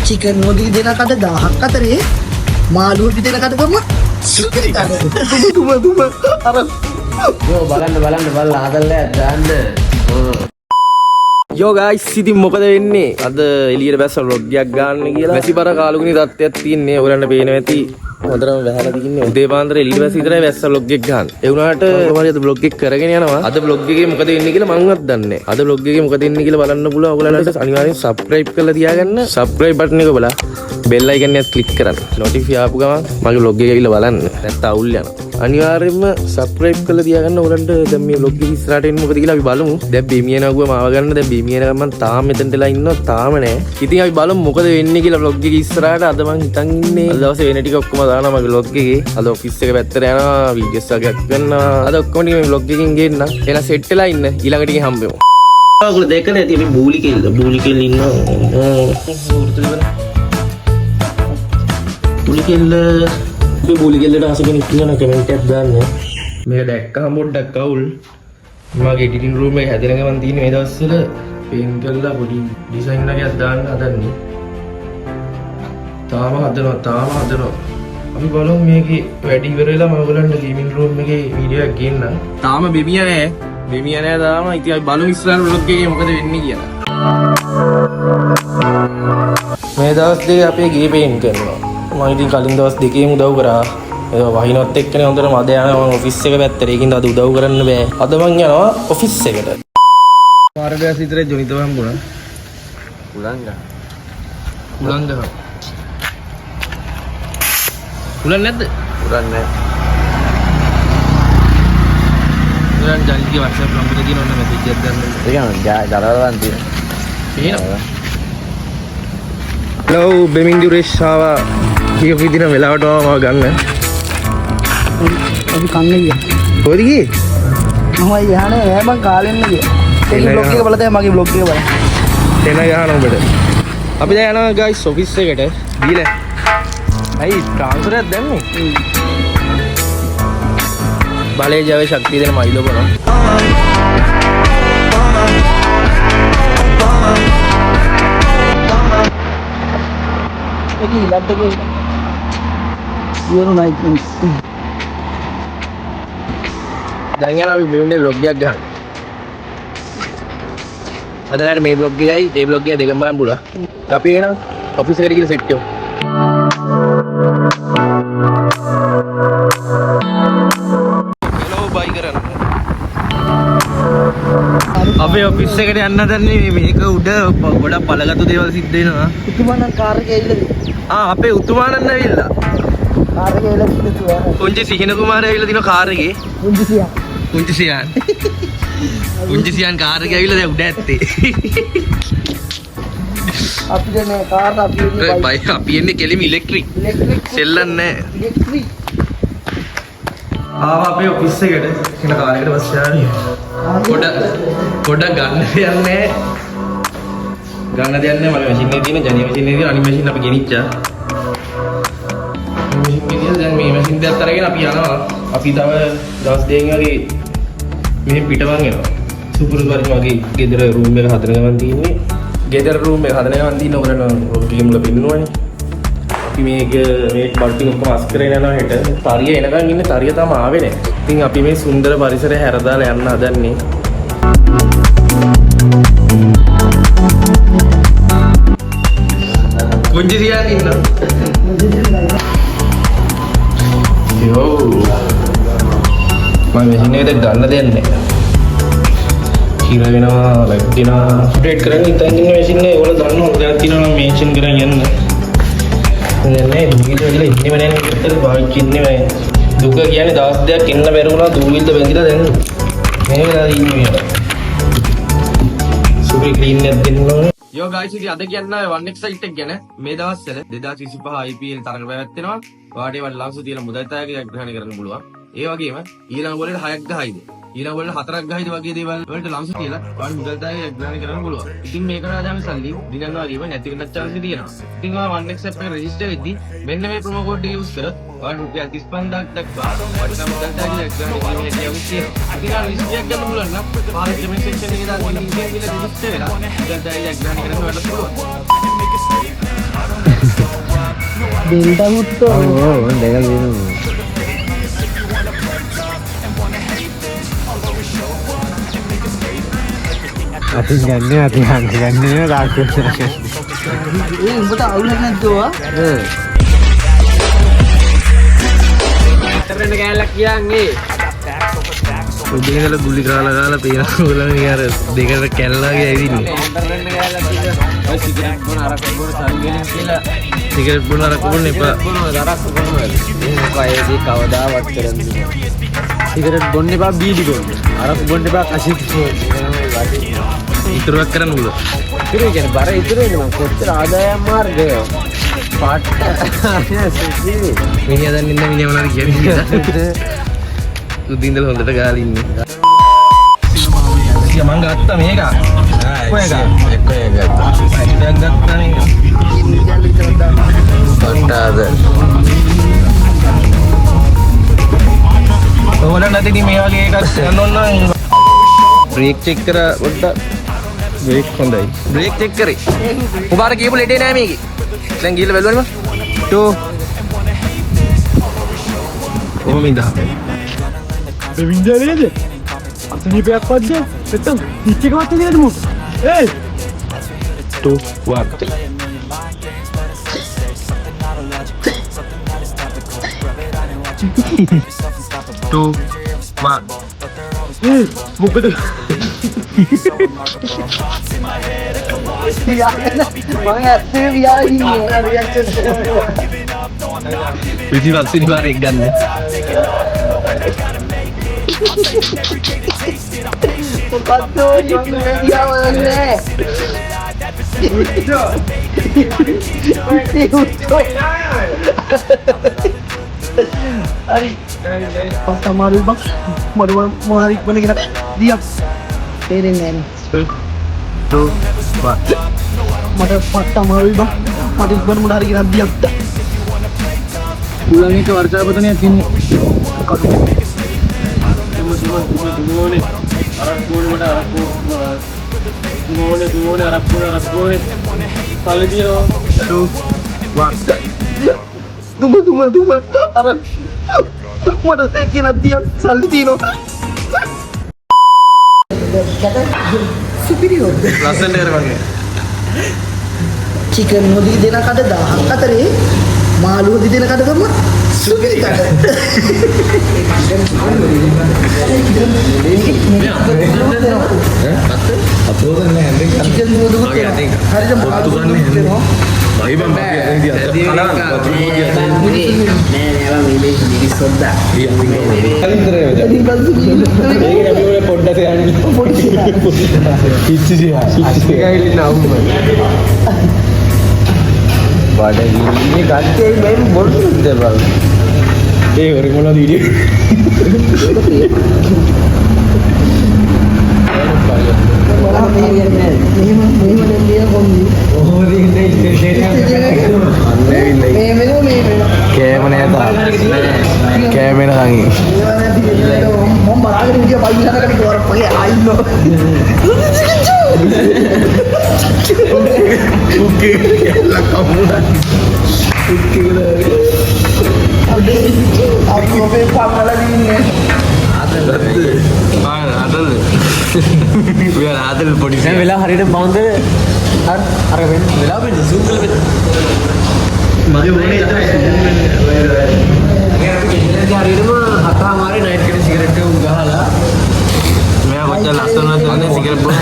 Chicken වගේ දෙන කට 1000ක් අතරේ මාළු වගේ දෙන කට ගම තුම තුම අර යෝ බලන්න බලන්න බලලා හදලා දාන්න. යෝ ගයිස්, ඉතින් මොකද වෙන්නේ? අද එළියට බැස්ස ව්ලොග් එකක් ගන්න කියලා. වැසිබර කාලුගුණි තත්ත්වයක් තියෙන්නේ. ඔයගලන්ට පේනවා ඇති. හොඳටම වැහලා තින්නේ. උදේ පාන්දර එළියට බැස්ස විතරයි වැස්ස ව්ලොග් එක ගන්න. ඒ වුණාට කොහොම හරි අද ව්ලොග් එක කරගෙන යනවා. අද ව්ලොග් එකේ මොකද වෙන්නේ කියලා මංවත් දන්නේ නැහැ. අද ව්ලොග් එකේ මොකද වෙන්නේ කියලා බලන්න පුළුවන්. ඔයගලන්ට අනිවාර්යෙන් සබ්ස්ක්‍රයිබ් කරලා තියාගන්න. සබ්ස්ක්‍රයිබ් බටන් එක බලලා බෙල් අයිකන් එකත් ක්ලික් කරන්න. නොටිෆයි ආපු ගමන් මගේ ව්ලොග් එක ඇවිල්ලා බලන්න. නැත්තම් අවුල් යනවා. අනිවාර්යෙන්ම සබ්ස්ක්‍රයිබ් කරලා තියාගන්න. ඔයගලන්ට දැන් මේ ව්ලොග් එක ඉස්සරහට එන්නේ මොකද කියලා අපි බලමු. දැන් බෙමිය නගුව මාව ගන්න. දැන් බෙමිය නග මං තාම මෙතනට වෙලා ඉන්නවා, තාම නෑ. ඉතින් අපි බලමු මොකද වෙන්නේ කියලා ව්ලොග් එක ඉස්සරහට. අද මං හිතන් ඉන්නේ අද දවසේ වෙන ටික ඔක්කොම දානවා මගේ ව්ලොග් එකේ. අද ඔෆිස් එක පැත්තට යනවා, වීඩියෝස් වගේක් කරනවා. අද ඔක්කොම ටික මේ ව්ලොග් එකකින් ගේන්න. එහෙනම් සෙට් වෙලා ඉන්න, ඊළඟ ටිකේ හම්බෙමු. ඔයගොල්ලෝ දැකලා ඇති අපි බූලි කෙල්ල. බූලි කෙල්ල ඉන්නවා. බූලි කෙල්ල, අපි බූලි කෙල්ලට ආස කෙනෙක් ඉන්නවා නම් කමෙන්ට් එකක් දාන්න. මේක දැක්කම පොඩ්ඩක් අවුල්. මගේ එඩිටින් රූම් එක හැදෙන ගමන් තියෙන මේ දවස්වල පේන්ට් කරලා පොඩි ඩිසයින් එකක් දාන්න හදන්නේ. තාම හදනවා, තාම හදනවා. අපි බලමු මේකේ වැඩි ඉවර වෙලා මම ඔයගොල්ලන්ට ගේමින් රූම් එකේ වීඩියෝ එකක් ගේන්නම්. තාම බෙමිය නෑ. බෙමිය නෑ තාම. ඉතින් අපි බලමු ඉස්සරහට ව්ලොග් එකේ මොකද වෙන්නේ කියලා. මේ දවස් දෙකේ අපේ ගේ පේන්ට් කරනවා. මම ඉතින් කලින් දවස් දෙකේම උදව් කරා. ඒ වහිනවත් එක්කනේ හොඳටම. අද යනවා මම ඔෆිස් එක පැත්තට. ඒකින්ද අද උදව් කරන්න බෑ. අද මං යනවා ඔෆිස් එකට. පාර ගාස් විතරේ ජොනිතව හම්බුණා. උලන් ගහ. උලන් ගහ. උලන් නැද්ද? උලන් නෑ. උලන් ජනිතගේ WhatsApp number එක තියෙන ඔන්න මැසේජ් එකක් දාන්න. ඒ කියන්නේ දරවලන් තියෙන. පේනවා. හලෝ, බෙමින් ඩුරේෂ් ආවා. කියපු විදිහට වෙලාවට ආවා මාව ගන්න. අපි කන්න ගියා. කොහෙද ගියේ? මම යහනේ නෑ බං, කාලෙන්න ගියා. ඒ බ්ලොග් එක බලලා මගේ බ්ලොග් එක බලන්න. එන ගහන උඹට. අපි දැන් යනවා ගයිස් ඔෆිස් එකට. දීලා. ඇයි ට්‍රාන්ස්ෆර් එකක් දැම්මේ? බලේ ජය ශක්තිය දෙන මයිලෝ බොනවා. ඒක ඉලක්ක ඉවරුණා ඉතින්. දැන් යනවා අපි මෙන්න බ්ලොග් එකක් ගහන්න. අද නෑර මේ බ්ලොග් එකයි ඒ බ්ලොග් එකයි දෙකම බලන්න පුළුවන්. අපි එහෙනම් ඔෆිස් එකට ගිහලා සෙට් වෙමු. හෙලෝ බයි කරන්න. අපේ ඔෆිස් එකට යන්න හදන්නේ. මේක උඩ ගොඩක් බලගත්තු දේවල් සිද්ධ වෙනවා. උතුමානම් කාර් එකේ ඇවිල්ලා තියෙනවා. ආ, අපේ උතුමානන් ඇවිල්ලා. කාර් එකේ ඇවිල්ලා තියෙනවා. පුංචි සිහින කුමාරයා ඇවිල්ලා තිනවා කාර් එකේ. පුංචි සියා. පුංචි සියාන්. පුංචි සියාන් කාර් එකේ ඇවිල්ලා දැන් උඩ ඇත්තේ. අපිට නෑ කාර්, අපි එන්නේ බයි, අපි එන්නේ කෙලිම ඉලෙක්ට්‍රික්. ඉලෙක්ට්‍රික්. සෙල්ලම් නෑ. ඉලෙක්ට්‍රික්. ආවා අපේ ඔෆිස් එකට. එන කාර් එකට පස්සේ ආවේ. පොඩ පොඩ ගන්න දෙයක් නෑ. ගන්න දෙයක් නෑ. මගේ මැෂින් එකේ තියෙන ජනී මැෂින් එකේ තියෙන අනිත් මැෂින් අපි ගෙනිච්චා. මේ මැෂින් ගෙනියලා දැන් මේ මැෂින් දෙකත් අරගෙන අපි යනවා. අපි තව දවස් දෙකකින් වගේ මෙහෙන් පිටවන් එනවා. සුපුරුදු පරිදි මගේ ගෙදර රූම් එක හදන ගමන් තියෙන්නේ. ගෙදර රූම් එක හදන ගමන් තියෙන ඔයගොල්ලෝ රූම් එකේ මුල පෙන්නුවනේ. අපි මේක මේ බඩු ටික ඔක්කොම අස් කරගෙන යනවා හෙට. තරිය එනකන් ඉන්නේ, තරිය තාම ආවේ නෑ. ඉතින් අපි මේ සුන්දර පරිසරය හැරදාලා යන්න හදන්නේ. පුංචි සියන් ඉන්නවා. යෝ, මම මැෂින් එකට ගන්න දෙයක් නෑ. හිර වෙනවා, වැටෙනවා. අප්ඩේට් කරන්න ඉතින් ඉන්න මැෂින් එක ඒගොල්ලෝ දන්න හොඳ දෙයක් තියෙනවා නම් මෙන්ෂන් කරන් යන්න. නෑ නෑ, දුවිල්ල වැදිලා ඉන්නෙම නෑ නේ, ඇත්තට පාවිච්චි ඉන්නෙම නෑ. දුක කියන්නේ දවස් දෙකක් එන්න බැරි වුණා, දූවිල්ල බැඳිලා දැන් මේ වෙලාවේ ඉන්නේ මෙයාලා. සුපර් ක්ලීන් එකක් දෙන්න ඕනේ. යෝ ගයිස්, ඉතින් අද කියන්න ආවේ 1x site එක ගැන. මේ දවස්වල 2025 IPL තරඟ පැවැත්වෙනවා. ඔයාට ඒවට ලංසු තියෙන මුදල් තායකයක් ග්‍රහණය කරන්න පුළුවන්. ඒ වගේම ඊළඟ බෝලේට 6ක් ගහයිද, ඊළඟ බෝලේට 4ක් ගහයිද වගේ දේවල් වලට ලංසු තියලා ඔයාට මුදල් තායකයක් ග්‍රහණය කරන්න පුළුවන්. ඉතින් මේකට ආදාම සල්ලි දිනනවා වගේම නැති වෙන්නත් chance තියෙනවා. ඉතින් ඔයා 1x app එක රෙජිස්ටර් වෙද්දි මෙන්න මේ ප්‍රොමෝ කෝඩ් එක යූස් කරොත් ඔයාට රුපියල් 35,000ක් දක්වා වටිනා මුදල් තායකයක් ග්‍රහණය කිරීමේ හැකියාවක් තියෙනවා. ඉතින් ඔයාලා රිස්ක් එකක් ගන්න පුළුවන් නම් පහළ කමෙන්ට් සෙක්ෂන් එකේ දාලා ලින්ක් එක දීලා රෙජිස්ටර් වෙලා මුදල් තායකයක් ග්‍රහණය කරන්න ඔයාලට පුළුවන්. ඩෙල්ටා මුත්තෝ. ඔව් ඔව් මං දැකලා තියෙනවා. අතින් ගන්න අතින් ගන්න ගන්න රාක් වෙනවා. ඒ උඹට අවුලක් නැද්ද ඔයා? වෙන කෑල්ලක් කියන්නේ. උදේ ඉඳලා ගුලි කාලා කාලා පේනවා ඔයගොල්ලෝ මේ අර දෙකට කැල්ලා වගේ ඇවිදින්නේ. වෙන කෑල්ලක් කියලා. ඔය සිගරට් බොන අරක් බොන සල්ලි වෙන කියලා. සිගරට් බොන අරක් බොන්න එපා. බොන අරක් බොනවා. එහෙම අය දේ කවදාවත් කරන්නේ නෑ. සිගරට් බොන්න එපා, බීඩි බොන්න. අරක් බොන්න එපා, කසිත් බොන්න. ඒක තමයි වටින්නේ. ඉතුරුවක් කරන්න පුළුවන්. ඉතුරු කියන්නේ බර ඉතුරු වෙන්නේ මං කොච්චර ආදායම් මාර්ගය. පාට්ට සුසි. මිනිහා දන්නේ නැහැ මිනිහා මොනවද කියන්නේ කියලා. උදේ ඉඳලා හොඳට ගාලා ඉන්නේ. මං ගත්තා මේක. එක්ක එක. එක්ක එක ගත්තා. දැන් ගත්තා මේක. පට්ටාද. ඔයාලා නැති ඉතින් මේ වගේ එකක් ගන්න ඕන නම් බ්‍රේක් චෙක් කරා පොඩ්ඩක්. බ්‍රේක් හොඳයි. බ්‍රේක් චෙක් කරේ. උඹ අර කියපු ලෙඩේ නෑ මේකේ. දැන් ගිහලා බැලුවනේ මං. 2 කොහොම ඉඳා? දෙවින්දා නේද? අසනීපයක් වද්ද? නැත්තම් පිච් එක වත්ත නේද මුක්? ඒයි 2 1 2 1 ඒයි මොකද මං ඇත්තටම වියාගෙන ඉන්නේ රියැක්ෂන්. විසිපස් වෙනි පාර එක් ගන්න. මොකද්ද ඔය මං මේ දිහා බලන්නේ? උත්තෝ. හරි. පස්ස අමාරුයි බං. මට මොන හරි ඉක්මන ගෙනත් දියක්. තේරෙන්නේ නෑනේ. 2 1 මට පට්ට අමාරුයි බං. මට ඉක්මන මොන හරි ගෙනත් දියක්. උලන් එක වර්ෂාපතනයක් ඉන්නේ. තුම තුම තුම තුමෝනේ අරක් බෝනේ මට අරක් බෝනේ තුමෝනේ තුමෝනේ අරක් බෝනේ අරක් බෝනේ සල්ලි තියෙනවා. 2 1 දුම දුම දුම අර මට ගෙනත් දියක් සල්ලි තියෙනවා. සුපිරියෝ. ලස්සනට කරපන්. චිකන් හොදි දෙන කඩ 1000ක් අතරේ මාළු හොදි දෙන කඩ තම සුපිරි කඩ. චිකන් හොදුකුත් වෙනවා. හරිද මාළු හොදුකුත් වෙනවා. මගේ බං මගේ අතින් දිහා නෑ නෑ බං මේ මේ මිරිස් හොද්දා. ඉතින් පස්සේ ඒක අපි ඔය පොඩ්ඩක් යන්නේ. පොඩි පිච්චි සියා. පිච්චි ඇවිල්ලා අවුම. බඩගින්නේ කට්ටියයි බෙන් බොන්නද බං. ඒ හොරේ මොනවද වීඩියෝ? මෙහෙම මෙහෙම දැන් ලියන කොම්බි. කොහොමද ඉන්නේ ඉතින් මේ වෙනවා මේ වෙනවා. කෑම නෑ තාම. කෑම එනකන් ඉන්න. ඒවා නැති වෙලාවට මම බලාගෙන හිටියා බයි යනකට කිව්වා වගේ ආයින්නෝ. උක්කේ කියලා කමුණා. උක්කේ කියලා. අපි ඔබේ පන්නලා ඉන්නේ. ආ අදල්. ඔයාලා ආදල් පොඩි දැන් වෙලාව හරියට බවුන්ද අර අර වෙන්න වෙලාව වෙන්න සූම් කරලා වෙන්න. මගේ මොනේ අපි ගෙදරදී හරියටම 7:00 නයිට් එකට සිගරට් එක උ ගහලා මෙයා කොච්චර ලස්සනද දන්නේ සිගරට් බොන.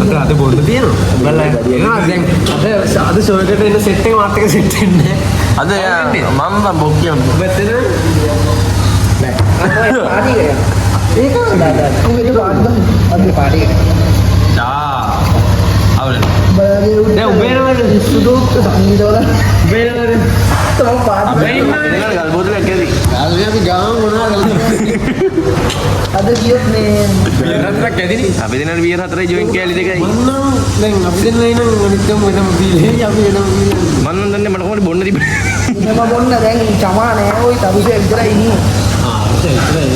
අත අද බොන්න තියෙනවා. බලන්න. එනවා දැන් අද අද ෂෝ එකට එන්න සෙට් එක මාත් එක්ක සෙට් වෙන්නේ නැහැ. අද මම බං බොක්කිය. ඔබත් එනවා? පාටි කරා. ඒක දාදා. උඹ පාටි ගන්න. අද පාටි කරා. චා. අවුල. බලගේ උඩ දැන් උඹ එනවද? සුදු සංගීත වල උඹ එනවද? තම පාටි. ගල් බෝතලයක් ඇති. අපි ගාම මොනවා කරන්නේ? අද ගියොත් මේ බියර් හතරක් ඇතිනේ. අපි දෙන්නට බියර් හතරයි ජොයින් කෑලි දෙකයි. මං නම් දැන් අපි දෙන්න එනම් අනිත් උන් වෙනම බීලේ අපි වෙනම බීලේ. මං නම් දන්නේ මට කොහොමද බොන්න තිබුණේ. එහෙම බොන්න දැන් චමා නෑ ඔය තරුසය විතරයි ඉන්නේ. ආ ඒක විතරයි.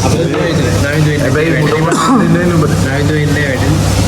අපි දෙන්න විතරයි. නවින්ද ඉන්නේ. හැබැයි මුඩ මුඩ දෙන්න උඹට. නවින්ද ඉන්නේ වැටෙන්නේ.